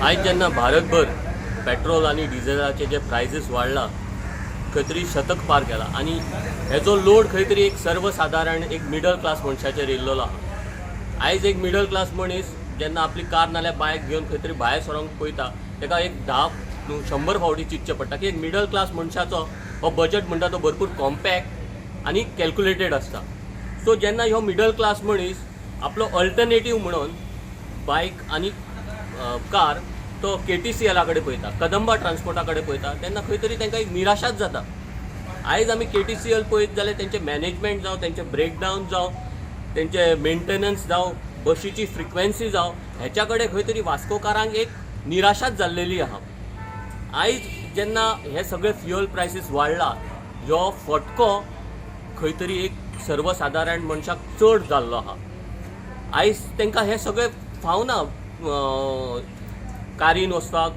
आयज जेन्ना भारतभर पेट्रोल आनी डिझेलाचे जे प्रायसीस वाडला, खंय तरी शतक पार केला आनी हेजो लोड खंय तरी एक सर्वसादारण एक मिडल क्लास मनशाचेर येयल्लो आहा. आयज एक मिडल क्लास मनीस जेन्ना आपली कार नाल्यार बायक घेवन खंय तरी भायर सरोंक पळयता, ताका एक 10 न्हू 100 फावटी चिंतचें पडटा की एक मिडल क्लास मनशाचो हो बजट म्हणटा तो भरपूर कॉम्पॅक्ट आनी कॅल्कुलेटेड आसता. सो जेन्ना ह्यो मिडल क्लास मनीस आपलो अल्टरनेटीव म्हणून बायक आनी कार तो केटीसीएला कडेन पळयता, कदंबा ट्रान्सपोर्टा कडेन पळयता, तेन्ना खंय तरी तांकां एक निराशाच जाता. आयज आमी केटीसीएल पळयत जाल्यार तेंचें मॅनेजमेंट जावं, तेंचें ब्रेकडावन जावं, तेंचें मेंटेनन्स जावं, बशीची फ्रिक्वेन्सी जावं, हेच्या कडेन खंय तरी वास्कोकारांक एक निराशाच जाल्लेली आहा. आयज जेन्ना हे सगळे फ्युअल प्रायसीस वाडला, ह्यो फटको खंय तरी एक सर्वसादारण मनशाक चड जाल्लो आहा. आयज तांकां हें सगळें फावना कारीन वचपाक,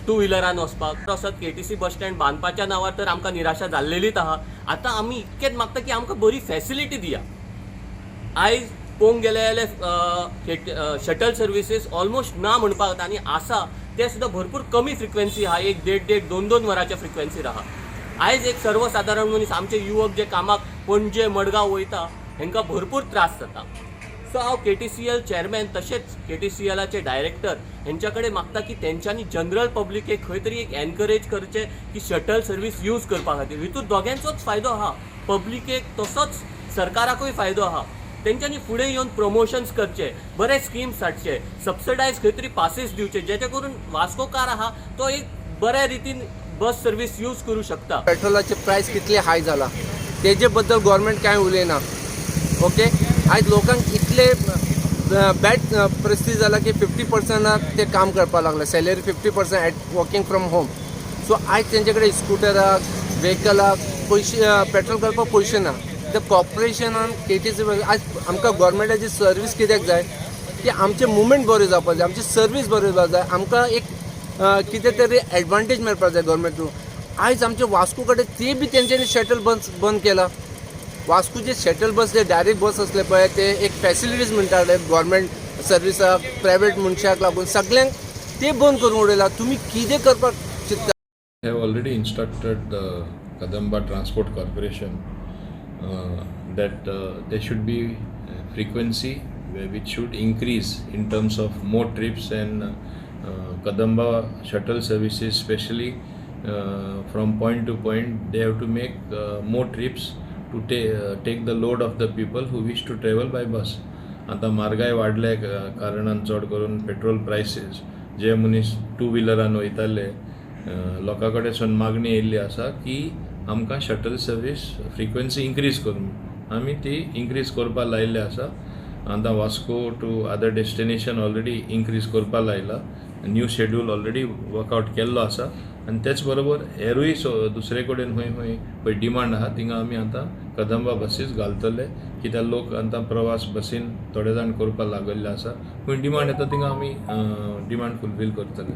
टू व्हिलरान वचपाक. तसोच केटीसी बस स्टँड बांदपाच्या नांवार तर आमकां निराशा जाल्लेलीच आहा. आतां आमी इतकेंच मागता की आमकां बरी फॅसिलिटी दिया. आयज पळोवंक गेले जाल्यार शटल सर्विसीस ऑलमोस्ट ना म्हणपाक जाता आनी आसा ते सुद्दां भरपूर कमी फ्रिक्वेन्सी आहा, एक देड देड दोन दोन वरांच्या फ्रिक्वेन्सीर आहा. आयज एक सर्वसादारण मनीस, आमचे युवक जे कामाक पणजे, मडगांव वयता, हेंकां भरपूर त्रास जाता. सो हांव केटीसीएल चॅरमॅन तशेंच केटीसीएलाचे डायरेक्टर हेंच्या कडेन मागता की तेंच्यांनी जनरल पब्लिकेक खंय तरी एक एनकरेज करचें की शटल सर्वीस यूज करपा खातीर. हितून दोगांचोच फायदो आहा, पब्लिकेक तसोच सरकाराकूय फायदो आहा. तेंच्यांनी फुडें येवन प्रमोशन्स करचे, बरे स्किम्स हाडचे, सबसिडायज खंय तरी पासीस दिवचे, जेचे करून वास्कोकार आहा तो एक बऱ्या रितीन बस सर्वीस यूज करूं शकता. पेट्रोलाचे प्रायस कितले हाय जाला, तेजे बद्दल गव्हर्मेंट कांय उलयना. ओके, आयज लोकांक इतले बॅड परिस्थिती जाला की 50 पर्संटाक ते काम करपाक लागले, salary 50% at working from home. So आयज तेंचे कडेन स्कुटराक, व्हेकलाक पयशे, पेट्रोल घालपाक पयशे ना. ते कॉर्पोरेशनान केटीसी, आयज आमकां गव्हर्मेंटाची सर्वीस कित्याक जाय की आमचें मुवमेंट बरें जावपाक जाय, आमची सर्वीस बरी जावपाक जाय, आमकां एक कितें तरी एडवांटेज मेळपाक जाय गव्हर्मेंट थ्रू. आयज आमचे वास्को कडेन ते बी तेंच्यांनी शटल बस बंद केला. वास्कोचे शटल बस जे डायरेक्ट बस आसले पळय, ते एक फॅसिलिटीज म्हणटाले गव्हर्मेंट सर्विसाक, प्रायवेट मनशाक लागून सगल्यांक, ते बंद करून उडयला. तुमी कितें करपाक चिंत्ता? Have already instructed the Kadamba Transport Corporation that there should be frequency which should increase in terms of more trips and Kadamba shuttle services, especially from point to point, they have to make more trips to take the load of the people who wish to travel by bus. आतां म्हारगाय वाडल्या कारणान, चड करून petrol prices, जे मनीस two व्हिलरान वयताले, लोकां कडेन मागणी येयल्ली आसा की आमकां शटल सर्वीस फ्रिक्वेन्सी इन्क्रीज कर म्हूण. आमी ती इन्क्रीज करपा लायिल्ली आसा. आतां Vasco to other destination already increase करपा लायला, न्यू शेड्यूल ऑलरेडी वर्कआउट केल्लो आसा आनी तेच बरोबर हेरूय सो दुसरे कडेन खंय खंय पळय डिमांड आहा, थिंगा आमी आतां कदंबा बसीस घालतले, कित्याक लोक आतां प्रवास बसीन थोडे जाण करपाक लागल्ले आसा. खंय डिमांड येता, थिंगा आमी डिमांड फुलफील करतले.